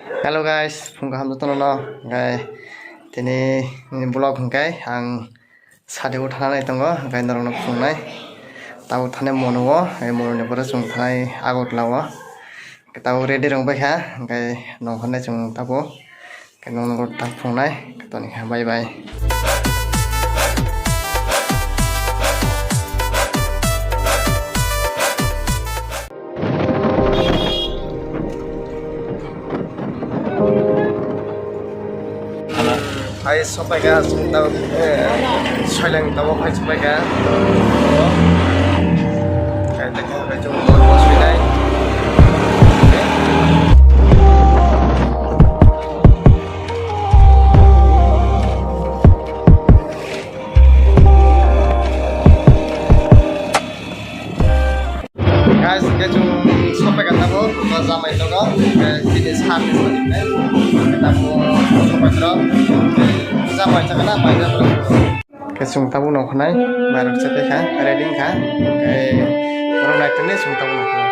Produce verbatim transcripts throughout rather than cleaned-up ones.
Hello guys, phung kaham jotono no. Hwnkhe tini vlog hwnkhe ang sadi o thana nai tongo, hwnkhe norokno phunuknai. Tabuk thani mono o, ei mono ni pore chwng thanai Agartala o. Tabuk ready rwng bai kha, hwnkhe nongkhornai chwng tabuk. Khe nokno tak phungnai, khe toni kha, bye bye. Hai sopaikha, chwng tabuk, eh, soileng tabuk hai sopaikha. Hai, hai, hai, chwng soinai. Guys, hwnkhe chwng sopaikha tabuk, o jamai tongo, hwnkhe chini sir ni sadi hwnkhe tabuk sopaikha, jamai chakana mai. Hwnkhe chwng tabuk nongkhornai, mairok chapaikha, ready wngkha, hwnkhe borok naitokni chwng tabuk nongkhornai.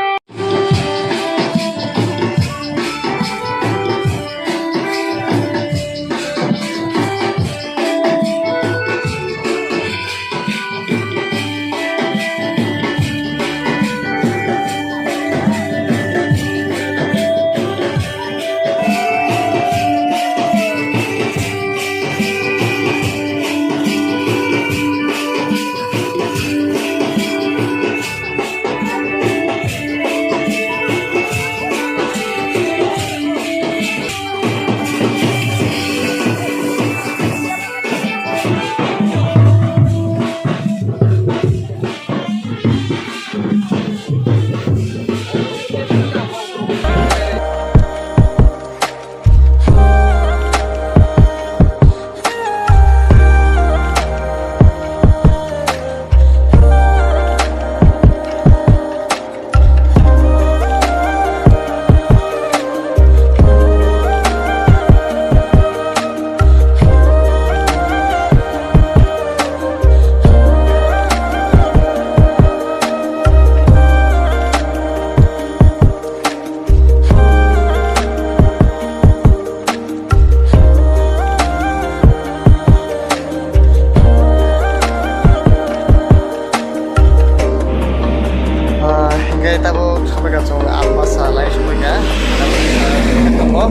Ah, hingke tabuk sopaikha chwng Ambasa lai sopaikha. Tabuk, ah, tongo.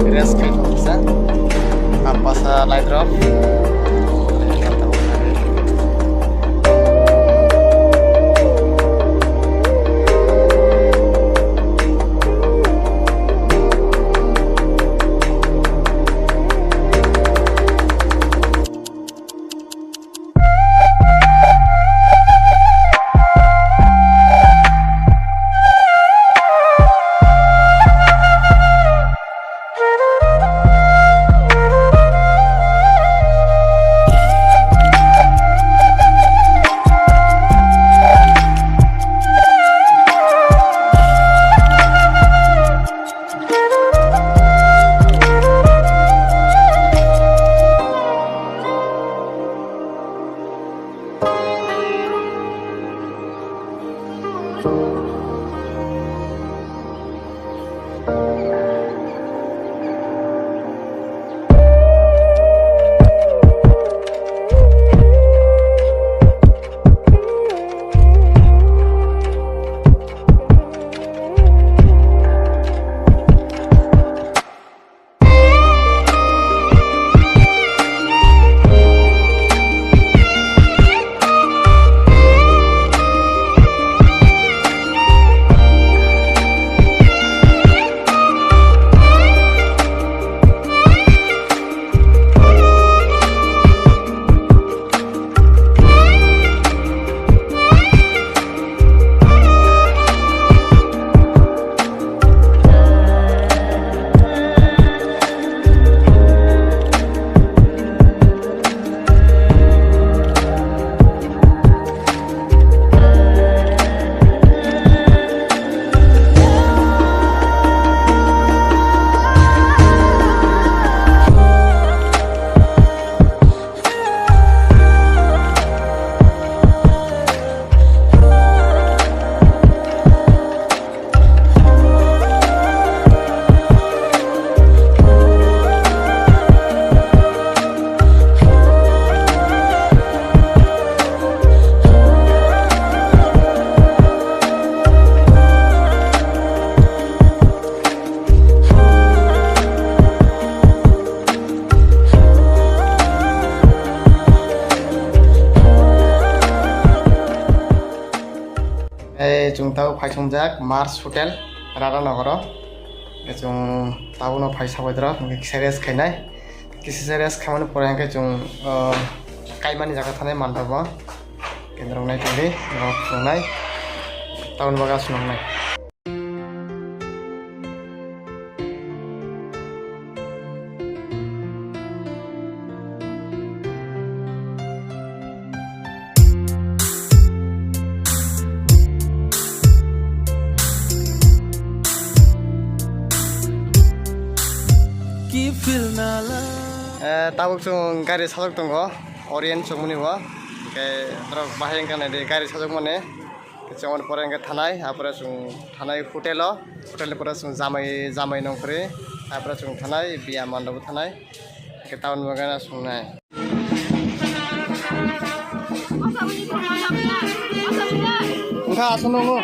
Rest khai tongo kisa. Ambasa lai drop. Tei chwng tabuk phai swngjak Mars Hotel, Radhanagaro. Tei chwng tabukno phai sabaidoro, hwnkhe kisa rest khainai. Kisa rest khaimani pore hwnkhe chwng, ah, kaimani jaga thanai mantobo. Kendrok nai tongdi, norok phunuknai. Tabukni bagwi aswk nuknai. Eh, tabuk chwng gari sajak tongo, Orient chwngmani bo. Hwnkhe norok bahai wngkha naidi gari sajak mani. Chwng pore hwnkhe thanai, apore chwng thanai hotel o, hotel ni pore chwng jamai, jamai nongkhorwi, apore chwng thanai, biya mandabo thanai, hwnkhe town bagana chwngnai. Wngkha aswk nungo.